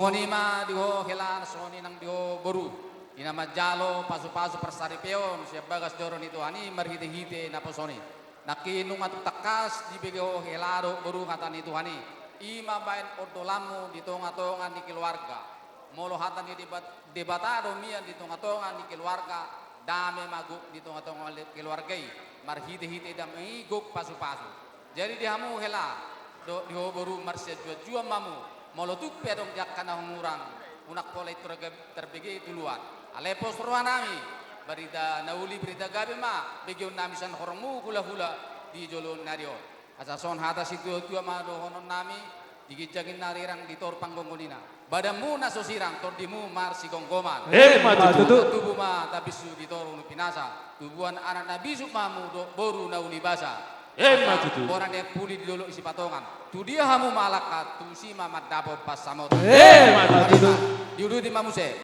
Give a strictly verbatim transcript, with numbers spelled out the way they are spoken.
Songon i ma di ho hela, songon i nang di ho boru, di na manjalo pasupasu parsaripeon sian bagas joro ni Tuhan i marhitehite naposo-Na i. Nangkin nunga tung tangkas dibege ho hela dohot boru hata ni Tuhan i. I ma baen ondolanmu di tongatonga ni keluarga. Molo hata ni Debat-, Debata do mian di tongatonga ni keluarga, dame ma gok di tongatonga ni keluarga i, marhitehite dame i gok pasupasu. Jadi di hamu hela dohot di ho boru, marsianjuanjuan ma hamu. Molo tung pe adong di angka na hurang, unang pola i tor-, tarbege tu luat. Alai pos rohanami, barita na uli, barita gabe ma begeonnami sian horongmu hulahula di joloan ni ari on. Asa songon hata situatua ma dohononnami, di ginjang ni na rirang di toru panggonggongina. Badanmu na so sirang, tondimu marsigomgoman. Emma tutu. Tubu ma tambinsu di toru Ulu Pinasa. Tubuan anak na bisuk ma hamu dohot boru na uli basa. Emma tutu. Asa bona ni ampuli di dolok Sipatongan. Tudia hamu mangalangka, tusi ma mandapot pansamotan. Emma tutu. Diuduti ma muse.